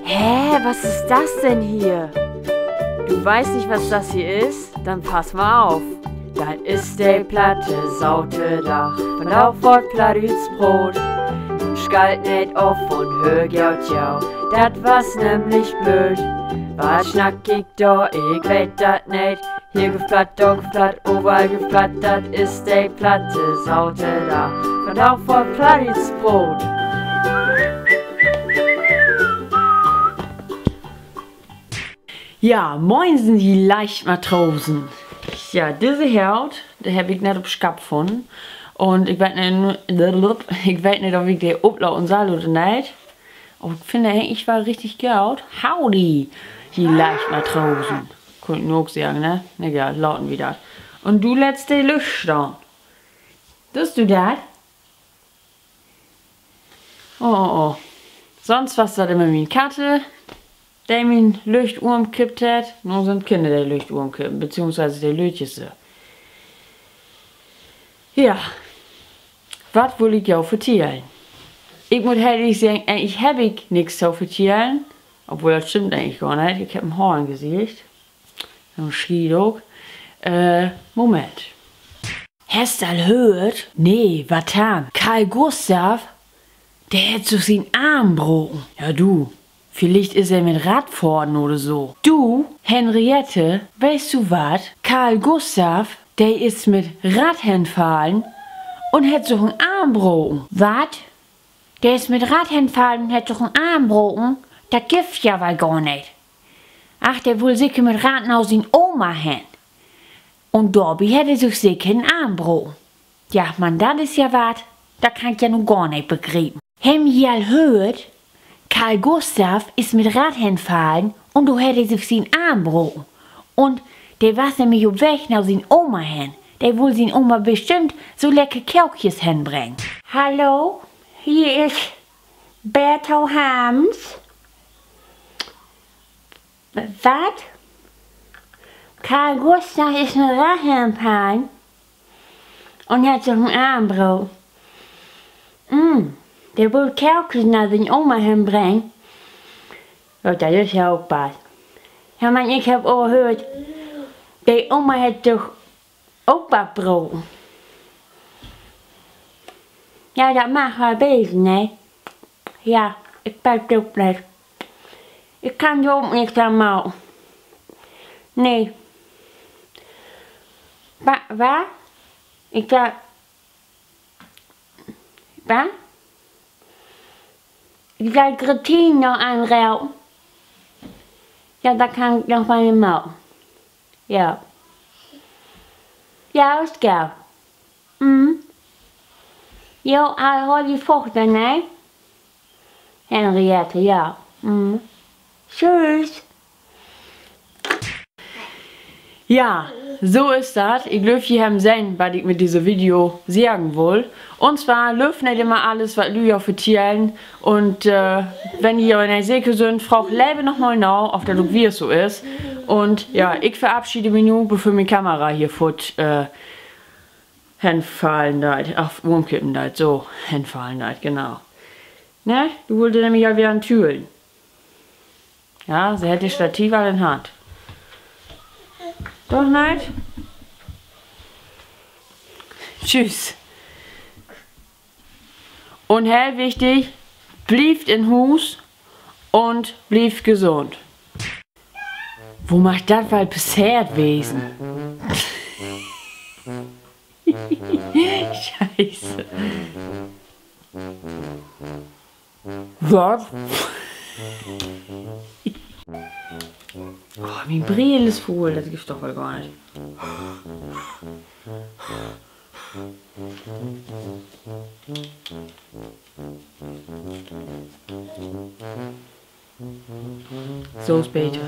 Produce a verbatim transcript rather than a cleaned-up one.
Hä, was ist das denn hier? Du weißt nicht, was das hier ist? Dann pass mal auf. Dat is de platte Saterdag, vandaag word Plattdüütsch proot. Nu schalt neet of un höör goot to, dat was nämlich blööd. Wat snack ik dor, ik weet dat neet. Hier gifft platt, dor gifft platt, overall gifft platt, dat is de platte Saterdag, vandaag word Plattdüütsch proot. Ja, moinsen, ji Leichtmatrosen. Ja, disse Hoot, de heff ik nett op Schapp funnen. Un ik weet neet, ik weet neet, of ik de oplaten sall oder neet. Aver ik finn de egentlich woll richtig goot. Howdy, ji Leichtmatrosen. Kunn ik nu ok seggen, ne? Na ja, laten wi dat. Un du lettst de Lücht stahn. Duust du dat? Oh, oh, oh. Sonst was dat immer mien Katte, de mien Lücht umkippt hett. Nu sünd Kinner, de Lücht umkippen, beziehungsweise de Lüttjes. Ja, wat wull ik jo vertellen? Ik mutt heel ehrlich seggen, egentlich heff ik nix to vertellen. Obwohl, dat stimmt egentlich gor neet. Ik heff en Hoorn gesehgt. So'n Schiet ok. Äh, Moment. Hest al höört? Nee, wat denn? Karl Gustav, de hett sük sien Arm broken. Ja, du, villicht is he mit Radfohren oder so. Du, Henriette, weetst du wat? Karl Gustav, de is mit Rad henfallen un hett sük en Arm broken. Wat? De is mit Rad henfallen un hett sük en Arm broken? Dat gifft ja woll gor neet. Ach, de wull seker mit Rad na sien Oma hen. Un dorbi hett he sük seker en Arm broken. Ja, man, dat is ja wat. Dat kann ik ja nu gor neet begriepen. Hebbt ji al höört? Karl Gustav is mit Rad henfallen un do hett he sük sien Arm broken. Un de was nämlich op Weg na sien Oma hen. De wull sien Oma bestimmt so lecker Kookjes henbrengen. Hallo, hier is Bertha Harms. Wat? Karl Gustav is mit Rad henfallen un hett sük en Arm broken. Mm, de wull Kookjes na sien Oma henbrengen. Ja, dat is ja ok wat. Ja, man, ik heff al höört, de Oma hett sük ok wat broken. Ja, dat mag woll wesen, ne? Ja, ik weet ok neet. Ik kann dor ok nix an maken. Nee. Wa-, wat? Ik sall, wat? Ik sall Gretine noch anropen. Ja, dat kann ik noch mal maken. Ja. Ja, is goot. Mm. Jo, al hool di vochtig, ne? Henriette, ja. Mm. Tschüss. Ja, so is dat. Ik glööv, ji hebbt sehn, wat ik mit disse Video seggen wull. Un zwar, glöövt neet immer allens, wat Lüüd jo vertellen. Un, äh, wenn ji jo neet seker sünd, fraagt lever noch mal na, of dat ok wirklich so is. Un ja, ik verabschiede mi nu, bevör mien Kamera hier foort, äh, henfallen deit, of umkippen deit, so, henfallen deit, genau. Ne? Du wullt nämlich al weer an tüdeln. Ja, se hett dat Stativ al in Hand. Doch neet? Tschüss. Un heel wichtig, blievt in Huus un blievt gesund. Wo mag dat woll passeert wesen? Scheiße. Wat? Oh, mien Brill is vull, dat gifft doch woll gor neet. So is beter.